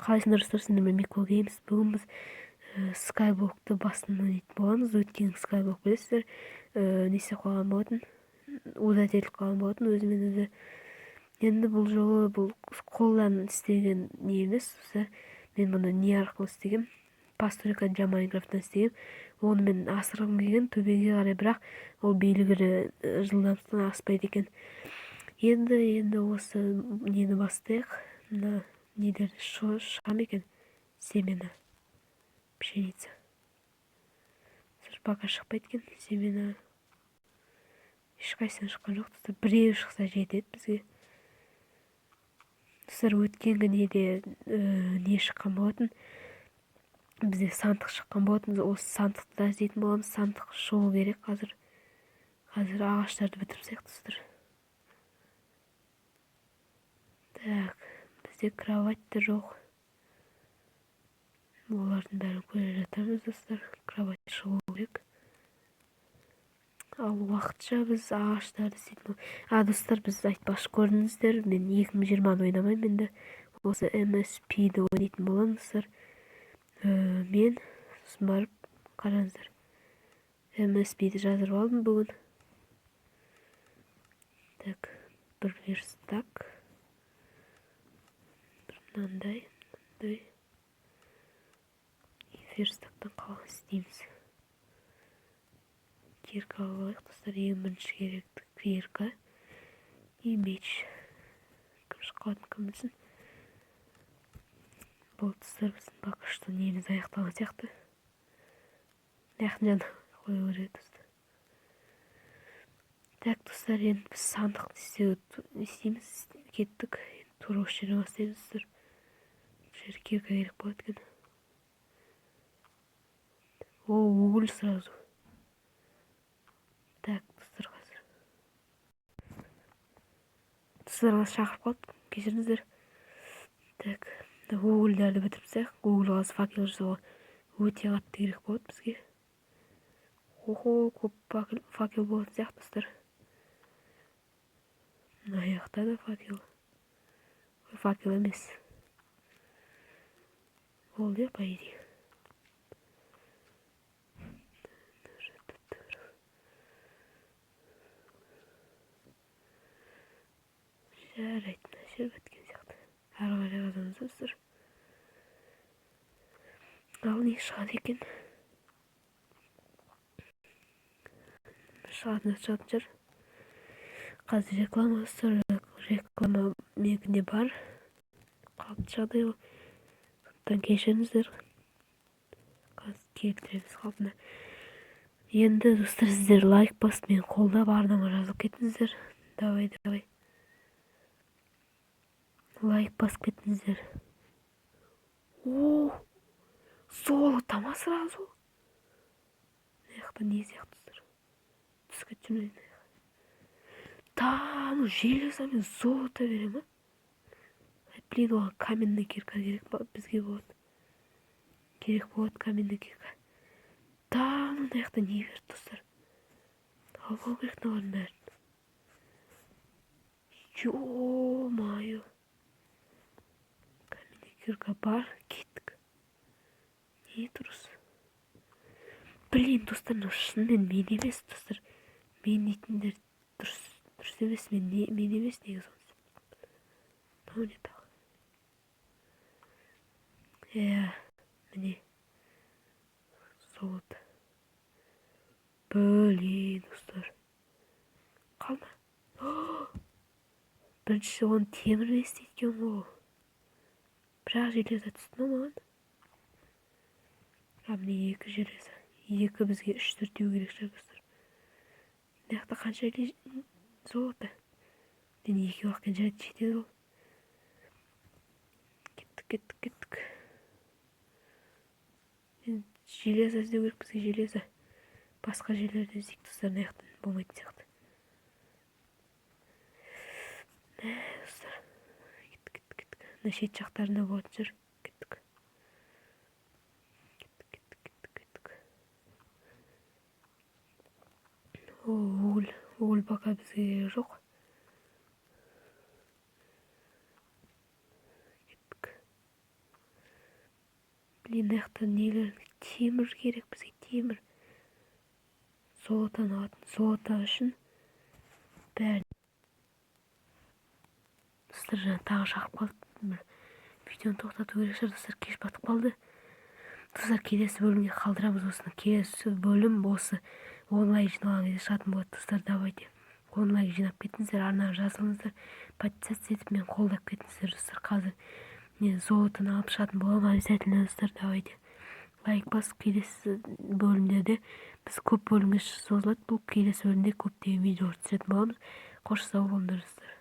Қалайсыңдар, достар? Сендермен Мико Геймс. Бүгін біз Skyblock-ты басынан ойнайтын боламыз. Өткен Skyblock, білесіздер, не істеп қалған болатын, удалить етіліп қалған болатын өзімен өзі. Енді бұл жолы бұл қолдан істеген не емес, достар. Мен бұны не арқылы істегем? Постройка для Майнкрафттан істегем. Оны мен асырғым келген төбеге қарай, бірақ ол белгілі жылдамдықтан аспайды екен. Енді осы нені бастайық. Мына нелер шыға ма екен? Семена пшеница пока шықпайды екен. Семена ешқайсысынан шыққан жоқ, достар. Біреуі шықса, жетеді бізге, достар. Өткенгі неде не шыққан болатын? Бізде сандық шыққан болатын. Осы сандықты да іздейтін боламыз. Сандық шығу керек қазір. Қазір ағаштарды бітіріп тастайық, достар. Так, бізде кровать та жоқ. Олардың бәрін көре жатармыз, достар. Кровать шығу керек. Ал уақытша біз ағаштарды істейтін. А, достар, біз, айтпақшы, көрдіңіздер, мен 2020-ны ойнамаймын енді. Осы MSP-ді ойнайтын боламын, достар. Мен сосын барып, қараңыздар, MSP-ді жаздырып алдым бүгін. Так, бір верстак, бір мынандай, мынандай верстактан қалған істейміз. Кирка алып алайық, достар. Ең бірінші керекті кирка и меч. Кім шығып қалатынын кім білсін. Болды, достар, біздің пока что неміз аяқталған сияқты. Мына жанына қою керек, достар. Так, достар, енді біз сандық істеу не істейміз? Кеттік, тура осы жерден бастаймыз, достар. Бұл жерге кирка керек болады екен. О, уголь сразу. Так, достар, қазір, достар, шақырып қалды, кешіріңіздер. Так, угольдерді бітіріп тастайық. Уголь қазір факел жасауға өте қатты керек болады бізге. Охо, көп факел болатын сияқты, достар. Мына жақта да факел, факел емес, болды, иә, по идее. Жарайды, мына жер біткен сияқты. Әрі қарай қазамыз, достар. Ал не шығады екен? Шығатын, шығатын шығар. Қазір реклама, достар, реклама менікінде бар, қалыпты жағдай ғой, сондықтан кешіріңіздер. Қазір келтіреміз қалпына. Енді, достар, сіздер лайк басып, мені қолдап, арнама жазылып кетіңіздер. Давай, давай, лайк басып кетіңіздер. О, золото ма сразу? Мына жақта не сияқты, достар? Түсіп кетіп жүрмін. Да ну, железомен золото бере ма? Блин, оған каменный кирка керек бізге болады, керек болады каменный кирка. Да ну, мына жақта не берді, достар? Алып алу керек мыналардың бәрін. Ё-моё, каменный кирка бар. Кеттік. Не дұрыс? Блин, достар, мынау шынымен мен емес, достар. Мен дейтіндер дұрыс емес. Мен не, мен емес негізі. Мынау не тағы? Иә, міне, золото. Блин, достар, қалма. Бірінші оны темірмен істейді екен ғой. Бірақ железо түсті ма маған? А, міне, екі железо. Екі бізге, үш, төртеу керек шығар, достар. Мына жақта қанша золото? Енді екеу ақ екен. Жарайды, жетеді ол. Кеттік, кеттік, кеттік. Енді железо іздеу керек бізге, железо. Басқа жерлерден іздейік, достар. Мына жақтан болмайтын сияқты. Мә, достар, кеттік, кеттік, кеттік. Мына шет жақтарында болатын шығар. Кеттік, кеттік, кеттік, кеттік, кеттік. О, уголь. Уголь пока бізге керек жоқ. Кеттік. Мына жақта нелер? Темір керек бізге, темір, золотоны алатын, золото үшін бәрі. Достар, жаңа тағы шақырып қалды. Бір видеоны тоқтату керек шығар, достар, кеш батып қалды. Достар, келесі бөлімге қалдырамыз осыны. Келесі бөлім осы 10 лайк жиналған кезде шығатын болады. Достар, давайте, 10 лайк жинап кетіңіздер, арнаға жазылыңыздар, подписаться етіп, мені қолдап кетіңіздер. Достар, қазір не, золотоны алып шығатын боламын обязательно. Достар, давайте, лайк басып, келесі бөлімдерде біз, көп бөлімге созылады бұл, келесі бөлімде көптеген видеолар түсіретін боламыз. Қош, сау болыңдар, достар.